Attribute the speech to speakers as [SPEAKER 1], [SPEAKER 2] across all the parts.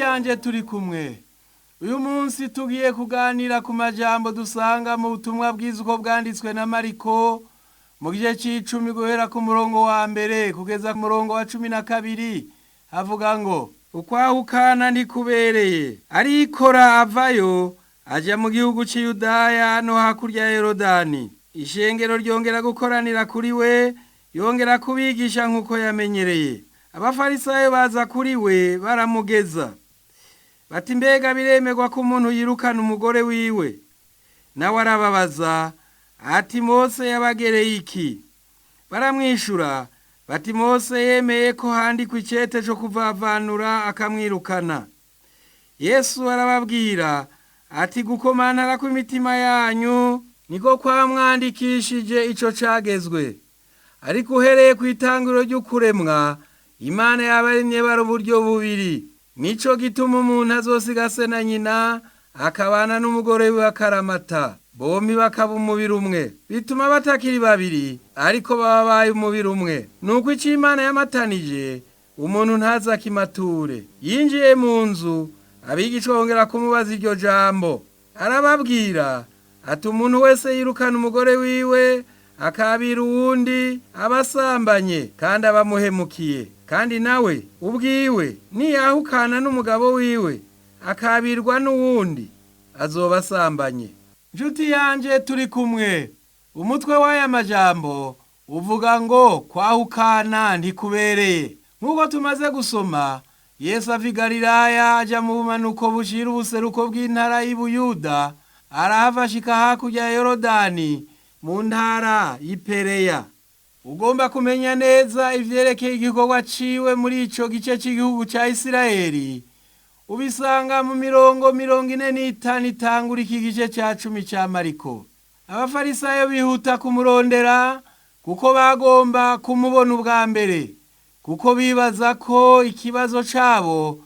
[SPEAKER 1] Yanjye turi kumwe. Uyu munsi tugiye kuganira ku majambo dusanga mu butumwa bwiza uko bwanditswe na Mariko mu gice c'icumi, guhera ku murongo wa mbere kugeza ku murongo wa 12. Havuga ngo: "Ukwahukana ntikubereye." Arikora avayo aja mu gihugu c'Iyudaya no hakurya ya Yorodani. Ishengero ryongera gukoranira kuri we, yongera kubigisha nk'uko yamenyereye. Abafarisayo baza kuri we baramugeza bati: "Mbega biremerwa ko umuntu yirukana umugore wiwe?" Nawe arababaza ati: "Mose yabagereye iki?" Baramwishura bati: "Mose yemeye ko handikwa icete co kuvavanura akamwirukana." Yesu arababwira ati: "Gukomantara kw'imitima yanyu niko kwamwandikishije ico cagezwe. Ariko uhereye ku itanguriro ry'ukuremwa, Imana yabaremye bari uburyo bubiri. Nico gituma umuntu azosiga se na nyina, akabana n'umugore wiwe akaramata, bompi bakaba umubiri umwe. Bituma batakiri babiri, ariko baba babaye umubiri umwe. Nuko ico Imana yamatanije, umuntu ntazakimature." Yinjiye mu nzu, abigishwa bongera kumubaza iryo jambo. Arababwira ati: "Umuntu wese yirukana umugore wiwe akabira uwundi, aba asambanye kandi aba amuhemukiye. Kandi nawe ubwiwe niyahukana n'umugabo wiwe akabirwa n'uwundi, azoba asambanye." Nshuti yanje turi kumwe, umutwe w'aya majambo uvuga ngo: "Kwahukana ntikubereye." Nk'uko tumaze gusoma, Yesu ava i Galilaya aja mu bumanuko bushira ubuseruko bw'intara y'Ibuyuda, arahava ashika hakurya ya Yorodani mu ntara y'Ipereya. Ugomba kumenya neza ivyerekeye igikorwa ciwe muri ico gice c'igihugu ca Isirayeli, ubisanga mu mirongo 45 itangura iki gice ca 10 ca Mariko. Abafarisayo bihuta kumurondera kuko bagomba kumubona ubwa mbere, kuko bibaza ko ikibazo cabo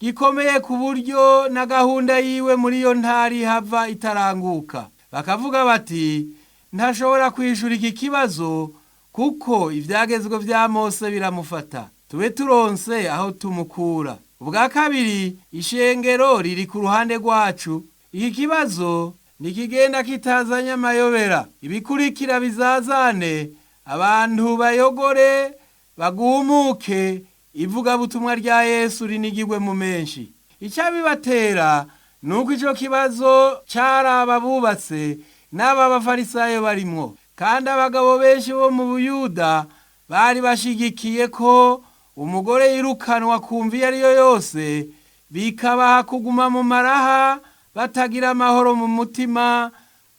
[SPEAKER 1] gikomeye ku buryo na gahunda yiwe muri iyo ntara ihava itaranguka. Bakavuga bati: "Ntashobora kwishura iki kibazo kuko ivyagezwe vya Mose biramufata. Tube turonse aho tumukura." Ubwa kabiri, ishengero riri ku ruhande rwacu. Iki kibazo ntikigenda kitazanye amayobera. Ibikurikira bizazane, abantu bayogore, bagumuke, ivugabutumwa rya Yesu rinigirwe mu menshi. Icyabibatera ni uko ico kibazo caraba abubatse n'aba bafarisayo barimwo, kandi abagabo benshi bo mu Buyuda bari bashigikiye ko umugore yirukanwa kumva iyo ariyo yose, bikabaha kuguma mu maraha batagira amahoro mu mutima,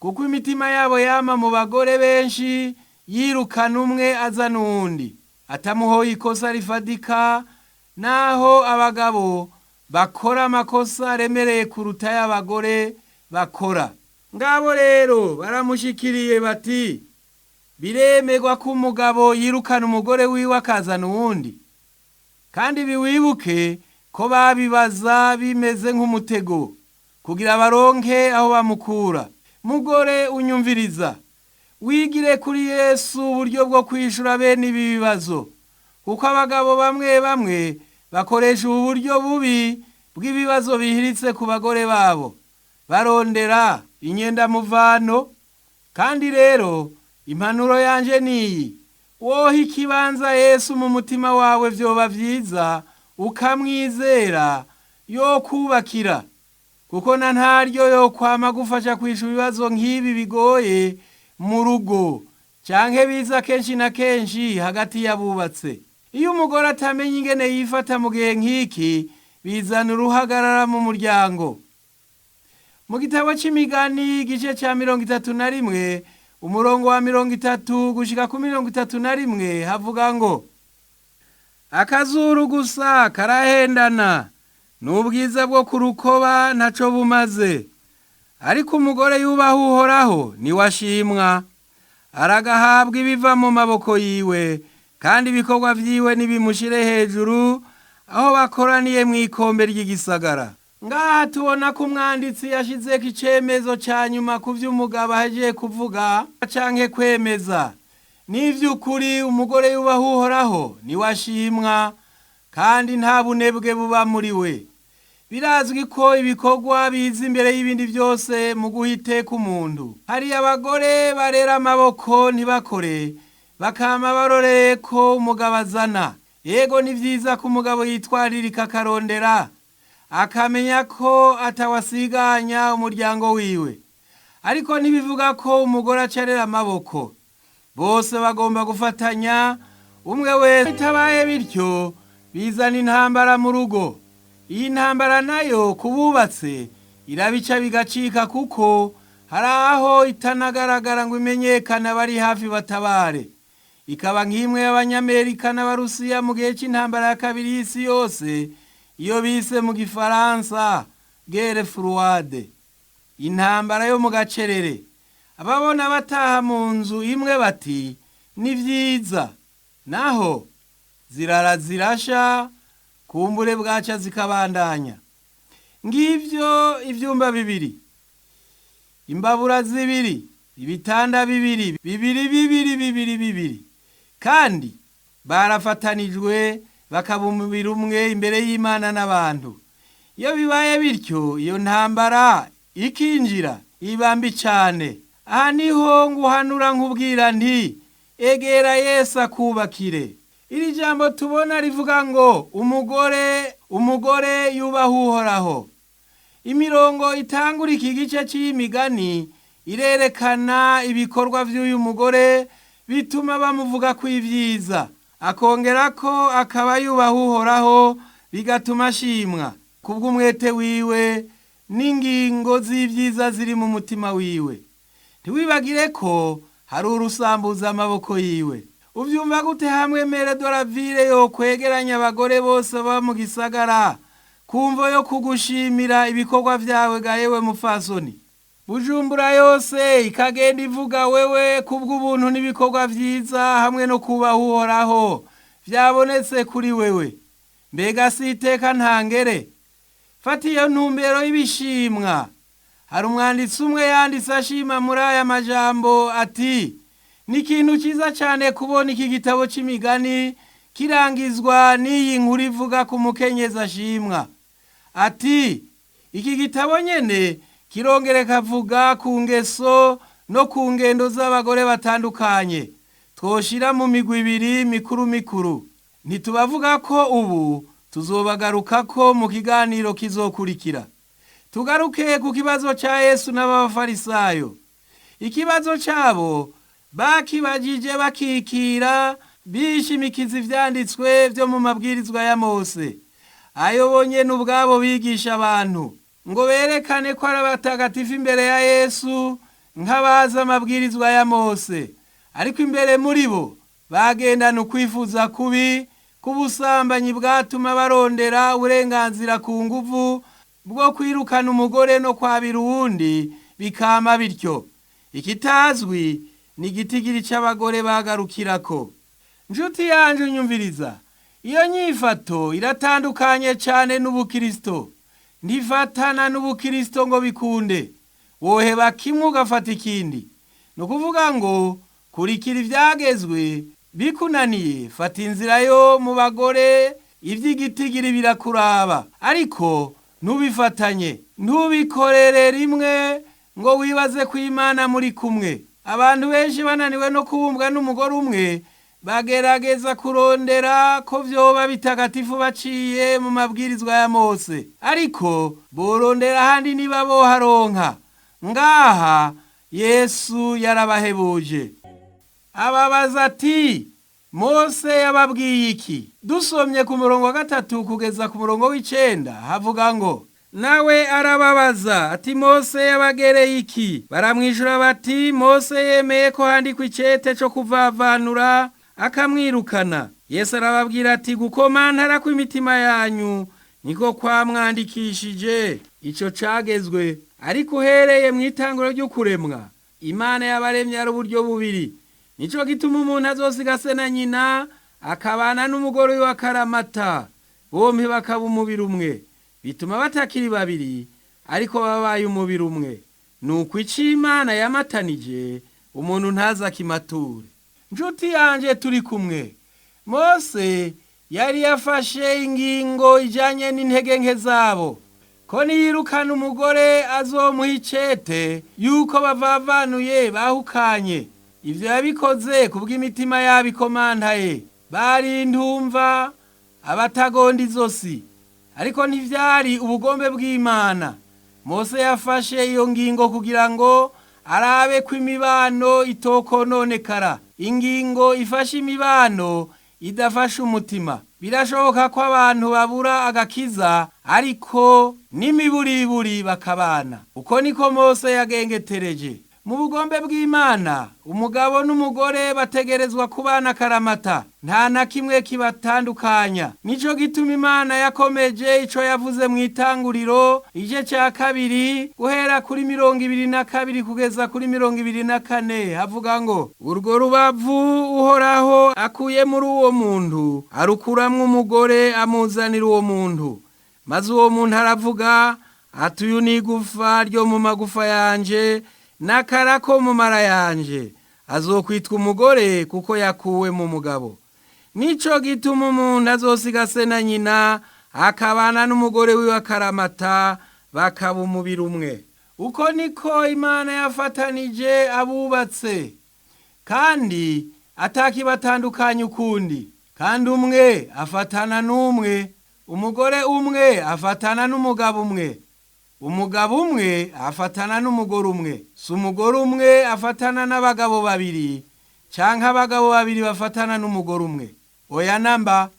[SPEAKER 1] kuko imitima yabo yama mu bagore benshi, yirukana umwe azana uwundi atamuhoye ikosa rifadika, naho abagabo bakora amakosa aremereye kuruta y'abagore bakora. Ngabo rero baramushikiriye bati: "Biremerwa ko umugabo yirukana umugore wiwe akazana uwundi?" Kandi biwibuke ko babibaza bimeze nk'umutego kugira baronke aho bamukura. Mugore unyumviriza, wigire kuri Yesu uburyo bwo kwishura bene ibi bibazo, kuko abagabo bamwe bamwe bakoresha ubu buryo bubi bw'ibibazo bihiritse ku bagore babo barondera inyendamuvano. Kandi rero impanuro yanje niyi: woha ikibanza Yesu mu mutima wawe, vyoba vyiza ukamwizera yokubakira, kuko na ntaryo yokwama gufasha kwishura ibibazo nk'ibi bigoye mu rugo canke biza kenshi na kenshi hagati y'abubatse. Iyo umugore atamenya ingene yifata mu gihe nk'iki, bizana uruhagarara mu muryango. Mu gitabo c'Imigani, igice ca 31, umurongo wa 30 gushika ku 31, havuga ngo: "Akazuru gusa karahendana, n'ubwiza bwo ku rukoba ntaco bumaze. Ariko umugore yubaha Uhoraho niwe ashimwa, aragahabwa ibiva mu maboko yiwe, kandi ibikorwa vyiwe nibimushire hejuru aho bakoraniye mw'ikombe ry'igisagara." Ngaha tubona ko umwanditsi yashizeko icemezo ca nyuma ku vy'umugabo ahejeje kuvuga canke kwemeza. N'ivy'ukuri, umugore yubaha Uhoraho niwe ashimwa, kandi nta bunebwe buba muri we. Birazwi ko ibikorwa biza imbere y'ibindi byose mu guha iteka umuntu. Hari abagore barera amaboko ntibakore, bakama baroreye ko umugabo azana. Yego ni vyiza ko umugabo yitwaririka akarondera, akamenya ko atawasiganya umuryango wiwe. Ariko ntibivuga ko umugore acarera amaboko. Bose bagomba gufatanya, umwe wese bitabaye bityo bizana intambara mu rugo. Iyi ntambara nayo ku bubatse irabica bigacika kuko hari aho itanagaragara ngo imenyekane abari hafi batabare. Ikaba nk'imwe y'Abanyamerika n'Abarusiya mu gihe c'intambara ya kabiri y'isi yose, iyo bise mu gifaransa guerre froide. Intambara yo mu gacerere. Ababona bataha mu nzu imwe bati ni vyiza, naho zirara zirasha kumbure bwaca zikabandanya. Ngivyo ivyumba bibiri, imbabura zibiri, ibitanda bibiri, bibiri bibiri bibiri bibiri. Kandi barafatanijwe bakaba umubiri umwe imbere y'Imana n'abantu. Iyo bibaye bityo, iyo ntambara ikinjira iba mbi cane. Aha niho nguhanura nkubwira nti egera Yesu akubakire. Iri jambo tubona rivuga ngo umugore umugore yubaha Uhoraho. Imirongo itangura iki gice c'imigani irerekana ibikorwa vy'uyu mugore bituma bamuvuga ko ivyiza, akongerako akaba yubaha Uhoraho bigatuma ashimwa kubw'umwete wiwe n'ingingo z'ivyiza ziri mu mutima wiwe. Ntiwibagire ko hari urusambuza amaboko yiwe. Uvyumva gute hamwe mere Doraville yokwegeranya abagore bose baba mu gisagara kumvo yo kugushimira ibikorwa vyawe ga yewe mupfasoni? Bujumbura yose ikagenda ivuga wewe kubw'ubuntu n'ibikorwa vyiza hamwe no kubaha Uhoraho vyabonetse kuri wewe. Mbega si iteka ntangere? Fata iyo ntumbero y'ibishimwa. Hari umwanditsi umwe yanditse ashima muri aya majambo ati ni ikintu cyiza cyane kubona iki gitabo c'imigani kirangizwa n'iyi nkuru ivuga ku mukenyezi ashimwa. Ati iki gitabo nyene kirongera kavuga ku ngeso no ku ngendo z'abagore batandukanye twoshira mu migwi ibiri mikuru mikuru. Ntitubavuga ko ubu tuzobagarukako mu kiganiro kizokurikira. Tugaruke ku kibazo ca Yesu n'abafarisayo. Ikibazo cabo bakibajije bakikira bishimikiza ivyanditswe vyo mu mabwirizwa ya Mose. Ayo bonyene ubwabo bigisha abantu ngo berekane ko ari abatagatifu imbere ya Yesu nk'abazi amabwirizwa ya Mose. Ariko imbere muri bo bagendana ukwifuza kubi k'ubusambanyi bwatuma barondera uburenganzira ku nguvu bwo kwirukana umugore no kwabira uwundi bikama bityo. Ikitazwi ni igitigiri c'abagore bagarukirako. Njuti yanje unyumviriza, iyo nyifato iratandukanye cane n'ubukristo. Ntifatana n'ubukristo ngo bikunde. Woheba kimwe ugafata ikindi. Ni ukuvuga ngo kurikira ivyagezwe bikunaniye, fata inzira yo mu bagore, ivy'igitigiri birakuraba. Ariko ntubifatanye, ntubikorere rimwe ngo wibaze ko Imana muri kumwe. Abantu benshi bananiwe no kubumbwa n'umugore umwe, bagerageza kurondera ko vyoba bitagatifu baciye mu mabwirizwa ya Mose. Ariko borondera ahandi niba boharonka. Ngaha Yesu yarabahebuje. Ababaza ati Mose yababwiye iki? Dusomye ku murongo wa 3 kugeza ku murongo w'9 havuga ngo nawe arababaza ati Mose yabagereye iki? Baramwishura bati Mose yemeye ko handikwa icete co kuvavanura akamwirukana. Yesu arababwira ati gukomantara kw'imitima yanyu niko kwamwandikishije ico cagezwe. Ariko uhereye mw'itanguro ry'ukuremwa Imana yabaremye ari uburyo bubiri. Nico gituma umuntu azosiga se na nyina akabana n'umugore wiwe akaramata, bompi bakaba umubiri umwe. Bituma batakiri babiri ariko babaye umubiri umwe. Nuko ico Imana yamatanije umuntu ntaze akimature. Ncuti yanje turi kumwe. Mose yari yafashe ingingo ijanye n'intege nke zabo. Ko niyirukana umugore azomuha icete yuko bavavanuye bahukanye. Ivyo yabikoze kubw'imitima yabo ikomantaye. Bari intumva abatagonda izosi. Ariko ntivyari ubugombe bw'Imana. Mose yafashe iyo ngingo kugira ngo arabe ko imibano itokononekara. Ingingo ifashe imibano idafashe umutima. Birashoboka ko abantu babura agakiza ariko n'imiburiburi bakabana. Uko niko Mose yagengetereje. Mu bugombe bw'Imana, umugabo n'umugore bategerezwa kubana akaramata. Nta na kimwe kibatandukanya. Nico gituma Imana yakomeje ico yavuze mu itanguriro, igice ca kabiri, guhera kuri 22 kugeza kuri 24, havuga ngo: Urwo rubavu Uhoraho akuye muri uwo muntu, arukuramwo umugore amuzanira uwo muntu. Maze uwo muntu aravuga ati: Uyu ni igufa ryo mu magufa yanje n'akara ko mu mara yanje, azokwitwa umugore kuko yakuwe mu mugabo. Nico gituma umuntu azosiga se na nyina akabana n'umugore wiwe akaramata, bakaba umubiri umwe. Uko niko Imana yafatanije abubatse, kandi atakibatandukanya ukundi. Kandi umwe afatana n'umwe, umugore umwe afatana n'umugabo umwe. Umugabo umwe afatana n'umugore umwe. Si umugore umwe afatana n'abagabo babiri, canke abagabo babiri bafatana n'umugore umwe. Oya namba,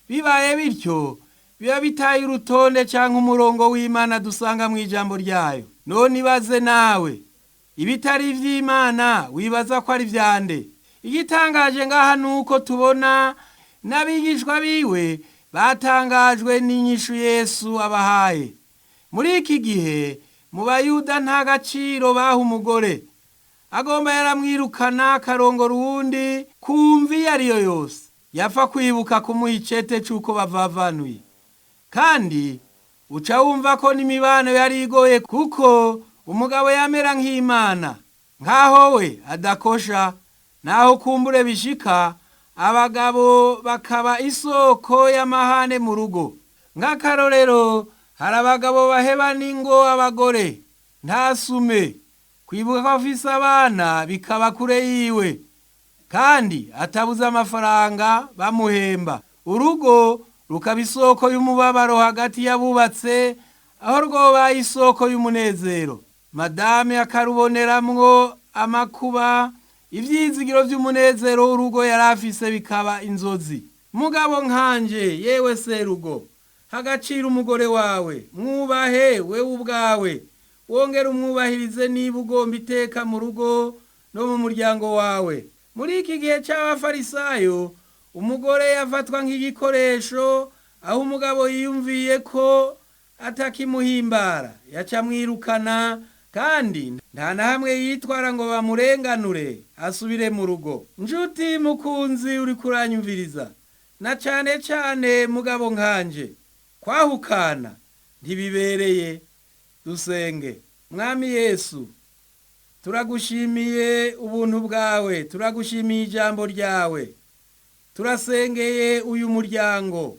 [SPEAKER 1] bibaye bityo biba bitaye urutonde canke umurongo w'Imana dusanga mw'ijambo ryayo. None ibaze nawe, ibitari ivy'Imana wibaza ko ari vyande? Igitangaje ngaha nuko tubona n'abigishwa biwe batangajwe n'inyishu Yesu abahaye. Muri iki gihe mu Bayuda nta gaciro baha umugore. Agomba yaramwirukana akarongora uwundi kumva iyo ariyo yose. Yapfa kwibuka kumuha icete c'uko bavavanuye. Kandi uca wumva ko n'imibano yari igoye kuko umugabo yamera nk'Imana, nk'aho we adakosha, naho kumbure bishika abagabo bakaba isoko y'amahane mu rugo. Nk'akarorero, hari abagabo baheba n'ingo abagore ntasume, kwibuka ko afise abana bikaba kure yiwe, kandi atabuze amafaranga bamuhemba. Urugo rukaba isoko y'umubabaro hagati y'abubatse, aho rwobaye isoko y'umunezero. Madame akaruboneramwo amakuba, ivyizigiro vy'umunezero w'urugo yari afise bikaba inzozi. Mugabo nkanje, yewe serugo, hagaciro umugore wawe, mwubahe wewe ubwawe, wongere umwubahirize niba ugomba iteka mu rugo no mu muryango wawe. Muri iki gihe c'abafarisayo, umugore yafatwa nk'igikoresho, aho umugabo yiyumviye ko atakimuhimbara, yaca amwirukana, kandi nta na hamwe yitwara ngo bamurenganure asubire mu rugo. Njuti mukunzi uriko uranyumviriza, na cane cane mugabo nkanje, kwahukana ntibibereye. Dusenge. Mwami Yesu, turagushimiye ubuntu bwawe, turagushimiye ijambo ryawe, turasengeye uyu muryango,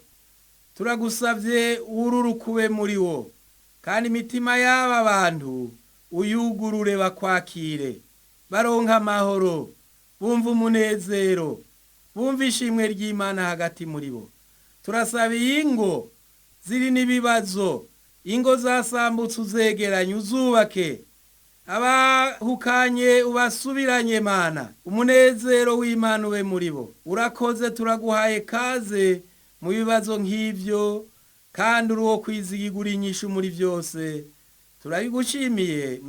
[SPEAKER 1] turagusavye wururukube muri wo, kandi imitima y'aba bantu uyugurure bakwakire, baronke amahoro, bumve umunezero, bumve ishimwe ry'Imana hagati muri bo. Turasaba iyi ngo ziri n'ibibazo, ingo zasambutse uzegeranye uzubake, abahukanye ubasubiranye Mana, umunezero w'Imana ube muri bo. Urakoze, turaguhaye kaze mu bibazo nk'ivyo, kandi uri uwo kwizigigura inyishu muri vyose. Turabigushimiye.